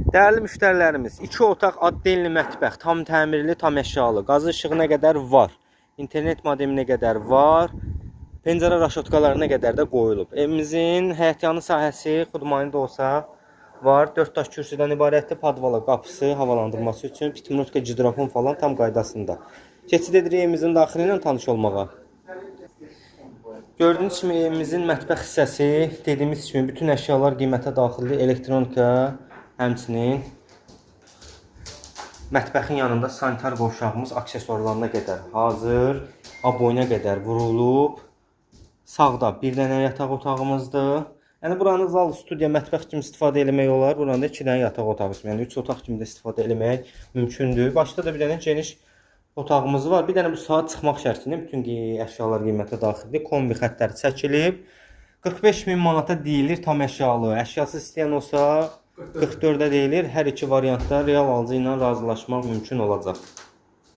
Dəyərli müştərilərimiz, 2 otaq addelni mətbəx, tam təmirli, tam əşyalı, qazı işığına qədər var. İnternet modeminə qədər var. Pəncərə raşotkalarına qədər də qoyulub. Evimizin həyətyanı sahəsi xudmani də olsa var. 4 daş kürsüdən ibarətdir. Podvala qapısı, havalandırması üçün pitminotka, gidrofon falan tam qaydasında. Keçid edirik evimizin daxili ilə tanış olmağa. Gördüyünüz kimi evimizin mətbəx hissəsi, dediyimiz kimi bütün əşyalar qiymətə daxildir. Elektronika, həmçinin mətbəxin yanında sanitar qovşağımız aksesuarlarına qədər hazır, aboyuna qədər vurulub. Sağda bir dənə yataq otağımızdır. Yəni buranı zal, studiya, mətbəx kimi istifadə eləmək olar. Buranı da 2 dənə yataq otağı kimi, yəni 3 otaq kimi də istifadə eləmək mümkündür. Başda da bir dənə geniş otağımız var. Bir dənə bu saat çıxmaq şərti ilə bütün əşyalar qiymətə daxildir. Kombi xəttləri çəkilib. 45 min manata deyilir tam əşyalı. Əşyasız istəyən olsa 44-ə deyilir. Hər iki variantda real alıcı ilə razılaşmaq mümkün olacaq.